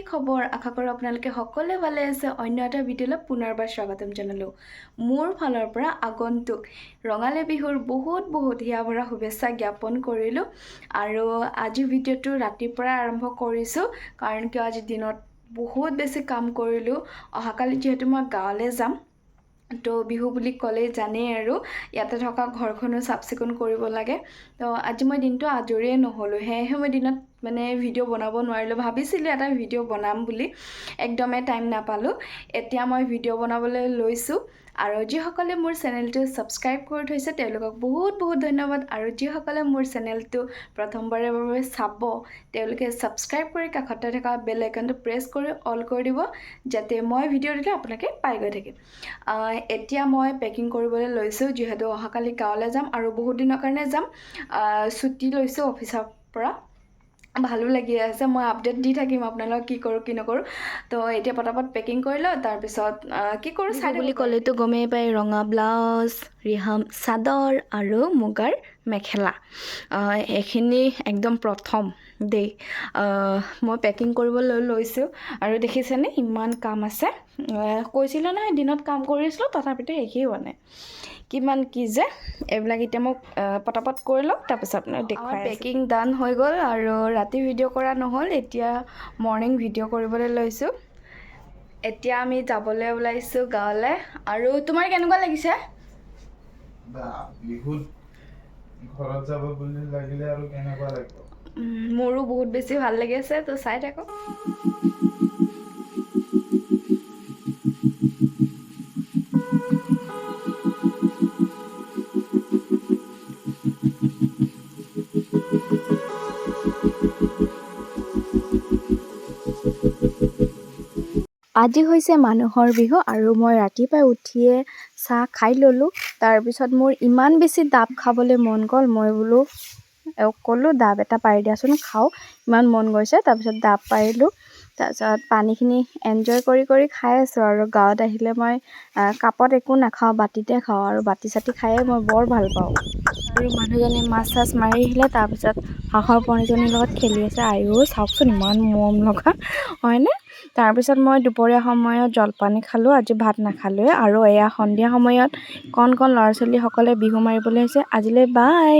খবৰ? আশা কৰোঁ আপোনালোকে সকলোৱে ভালে আছে। অন্য এটা ভিডিঅ'লৈ পুনৰবাৰ স্বাগতম জনালোঁ। মোৰ ফালৰ পৰা আগন্তুক ৰঙালী বিহুৰ বহুত বহুত হিয়া ভৰা শুভেচ্ছা জ্ঞাপন কৰিলোঁ। আৰু আজি ভিডিঅ'টো ৰাতিপুৱাই আৰম্ভ কৰিছোঁ, কাৰণ কিয় আজি দিনত বহুত বেছি কাম কৰিলোঁ। অহাকালি যিহেতু মই গাঁৱলৈ যাম, তো বিহু বুলি ক'লেই জানেই আৰু ইয়াতে থকা ঘৰখনো চাফ চিকুণ কৰিব লাগে। তো আজি মই দিনটো আজৰিয়ে নহ'লোঁ, সেয়েহে মই দিনত মানে ভিডিঅ' বনাব নোৱাৰিলোঁ। ভাবিছিলোঁ এটা ভিডিঅ' বনাম বুলি, একদমেই টাইম নাপালোঁ। এতিয়া মই ভিডিঅ' বনাবলৈ লৈছোঁ। আৰু যিসকলে মোৰ চেনেলটো ছাবস্ক্ৰাইব কৰি থৈছে, তেওঁলোকক বহুত বহুত ধন্যবাদ। আৰু যিসকলে মোৰ চেনেলটো প্ৰথমবাৰৰ বাবে চাব, তেওঁলোকে ছাবস্ক্ৰাইব কৰি কাষতে থকা বেল আইকনটো প্ৰেছ কৰি অল কৰি দিব, যাতে মই ভিডিঅ' দিলে আপোনালোকে পাই গৈ থাকে। এতিয়া মই পেকিং কৰিবলৈ লৈছোঁ, যিহেতু অহাকালি গাঁৱলৈ যাম আৰু বহুত দিনৰ কাৰণে যাম। ছুটি লৈছোঁ অফিচৰ পৰা, ভালো লাগি আছে। মই আপডেট দি থাকিম আপোনালোকক, কি কৰোঁ কি নকৰোঁ। তো এতিয়া পটাপট পেকিং কৰি লওঁ, তাৰপিছত কি কৰোঁ চাই বুলি ক'লেতো গমেই পায়, ৰঙা ব্লাউজ, ৰিহাম চাদৰ আৰু মুগাৰ মেখেলা, এইখিনি একদম প্ৰথম দেই। মই পেকিং কৰিবলৈ লৈছোঁ আৰু দেখিছেনে ইমান কাম আছে। কৈছিলোঁ নহয়, দিনত কাম কৰিছিলোঁ, তথাপিতো শেষেই হোৱা নাই। কিমান কি যে এইবিলাক। এতিয়া মোক পটাপট কৰি লওক, তাৰপিছত আপোনাক দেখুৱাই। পেকিং ডান হৈ গ'ল আৰু ৰাতি ভিডিঅ' কৰা নহ'ল। এতিয়া মৰ্ণিং ভিডিঅ' কৰিবলৈ লৈছোঁ। এতিয়া আমি যাবলৈ ওলাইছোঁ গাঁৱলৈ। আৰু তোমাৰ কেনেকুৱা লাগিছে? বা, বিহুত ঘৰত যাব বুলি লাগিলে আৰু কেনেকুৱা লাগিব? মোৰো বহুত বেছি ভাল লাগি আছে। তো চাই থাকক। আজি হৈছে মানুহৰ বিহু আৰু মই ৰাতিপুৱাই উঠিয়ে চাহ খাই ল'লোঁ। তাৰপিছত মোৰ ইমান বেছি ডাব খাবলৈ মন গ'ল। মই বোলো এওঁক ক'লোঁ, ডাব এটা পাৰি দিয়াচোন, খাওঁ, ইমান মন গৈছে। তাৰপিছত ডাব পাৰিলোঁ, তাৰপিছত পানীখিনি এনজয় কৰি কৰি খাই আছোঁ। আৰু গাঁৱত আহিলে মই কাপত একো নাখাওঁ, বাতিতে খাওঁ আৰু বাতি চাতি খায়ে মই বৰ ভাল পাওঁ। আৰু মানুহজনে মাছ চাছ মাৰি আহিলে, তাৰপিছত হাঁহৰ পোৱালিজনীৰ লগত খেলি আছে। আইও, চাওকচোন, ইমান মৰম লগা হয়নে? তাৰপিছত মই দুপৰীয়া সময়ত জলপানী খালোঁ, আজি ভাত নাখালোঁৱে। আৰু এয়া সন্ধিয়া সময়ত কণ কণ ল'ৰা ছোৱালীসকলে বিহু মাৰিবলৈ আহিছে। আজিলৈ বাই।